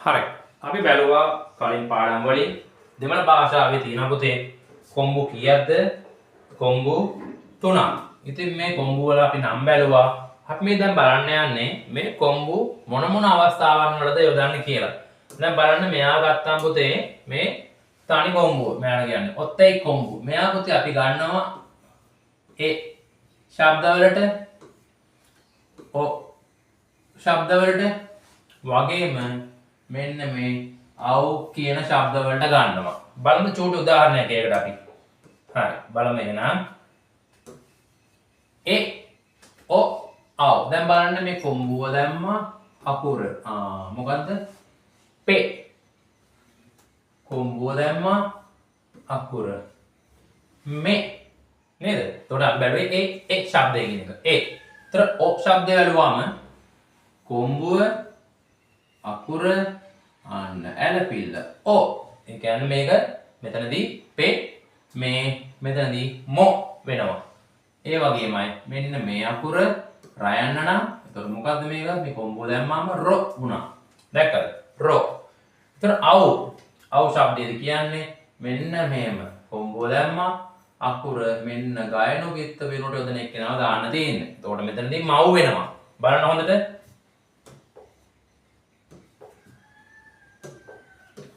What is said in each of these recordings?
හරි. අපි බැලුවා කලින් පාඩම් වලින් දෙමළ භාෂාවේ තියෙන පුතේ කොම්බු කීයක්ද? කොම්බු තුනක්. ඉතින් මේ කොම්බු වල අපි නම් බැලුවා. අපි මේ දැන් බලන්න යන්නේ මේ කොම්බු මොන මොන අවස්ථාවන් වලද යොදන්නේ කියලා. දැන් බලන්න මෙයා ගත්තාම පුතේ මේ තනි කොම්බුව. මෙයාට කියන්නේ ඔත්තේ කොම්බු. මෙයා පුතේ අපි ගන්නවා ඒ ශබ්ද වලට, ඔ ශබ්ද වලට වගේම මෙන්න මේ අව් කියන ශබ්ද වලට ගන්නවා. බලමු චූටි උදාහරණයක් ඒකට අපි. හරි බලමු එහෙනම්. ඒ ඔ අව්. දැන් බලන්න මේ කොම්බුව දැම්මා අකුර. මොකද්ද? පෙ. කොම්බුව දැම්මා අකුර. මෙ නේද? එතකොට අපි බැලුවේ ඒ ඒ ශබ්දය කියන එක. ඒ. එතකොට ඔ ශබ්දය බැලුවාම කොම්බුව අකුර අන්න ඇලපිල්ල ඔ. ඒ කියන්නේ මේක මෙතනදී පෙ, මේ මෙතනදී මො වෙනවා. ඒ වගේමයි මෙන්න මේ අකුර රයන්න නම් එතකොට මොකද්ද මේක? මේ කොම්බුව දැම්මාම රො වුණා. දැක්කද? රො. එතකොට අව් අව් ශබ්දයේද කියන්නේ මෙන්න මෙහෙම කොම්බුව දැම්මා අකුර මෙන්න ගයනු කිත්ත වෙනුවට යොදන එක්කෙනාව දාන්න තියෙන්නේ. එතකොට මෙතනදී මව් වෙනවා. බලන්න හොඳට.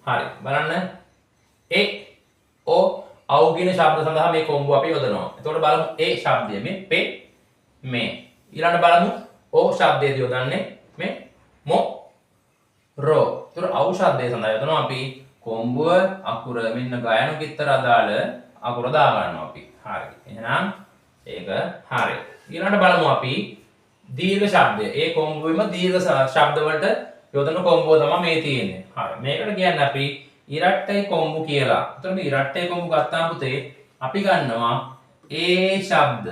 හරි බලන්න ඒ ඔ අව් කියන ශබ්ද සඳහා මේ කොම්බුව අපි යොදනවා. එතකොට බලමු ඒ ශබ්දය මේ පෙ මේ. ඊළඟට බලමු ඔ ශබ්දයේදී යොදන්නේ මේ මො රෝ. එතකොට අව් ශබ්දය සඳහා යොදනවා අපි කොම්බුව අකුර මෙන්න ගයනු කිත්තර අදාළ අකුර දා ගන්නවා අපි. හරි. එහෙනම් ඒක හරි. ඊළඟට බලමු අපි දීර්ඝ ශබ්දය. ඒ කොම්බුවෙම දීර්ඝ ශබ්ද වලට යොදන කොම්බුව තමයි මේ තියෙන්නේ. හරි. මේකට කියන්නේ අපි ඉරට්ටේ කොම්බු කියලා. එතකොට මේ ඉරට්ටේ කොම්බු ගත්තාම පුතේ අපි ගන්නවා ඒ ශබ්ද.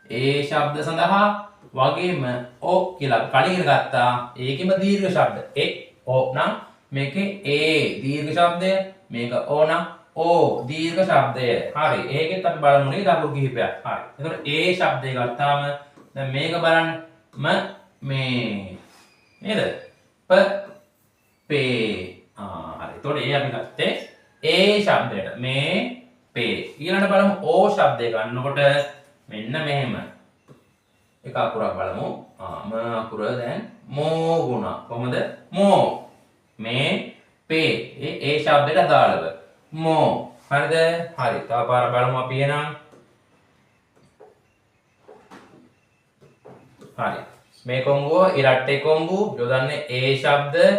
ඒ ශබ්ද සඳහා වගේම ඔ කියලා අපි කලින් ඉගෙන ගත්තා. ඒකෙම දීර්ඝ ශබ්ද. ඒ ඔ නම් මේකේ ඒ දීර්ඝ ශබ්දය, මේක ඕ නම් ඕ දීර්ඝ ශබ්දය. හරි. ඒකෙත් අපි බලමු නේද අකුරු කිහිපයක්. හරි. එතකොට ඒ ශබ්දය ගත්තාම දැන් මේක බලන්න ම මේ නේද? ප පේ. හරි. එතකොට ඒ අපි ගත්තේ ඒ ශබ්දයට මේ පේ. ඊළඟට බලමු ඕ ශබ්දය ගන්නකොට මෙන්න මෙහෙම එක අකුරක් බලමු. ම අකුර දැන් මෝ වුණා. කොහොමද? මෝ මේ පේ. ඒ ඒ ශබ්දයට අදාළව මෝ. හරිද? හරි. තව පාරක් බලමු අපි එහෙනම්. හරි. මේ කොම්බුව ඉරට්ටේ කොම්බු යොදන්නේ ඒ ශබ්ද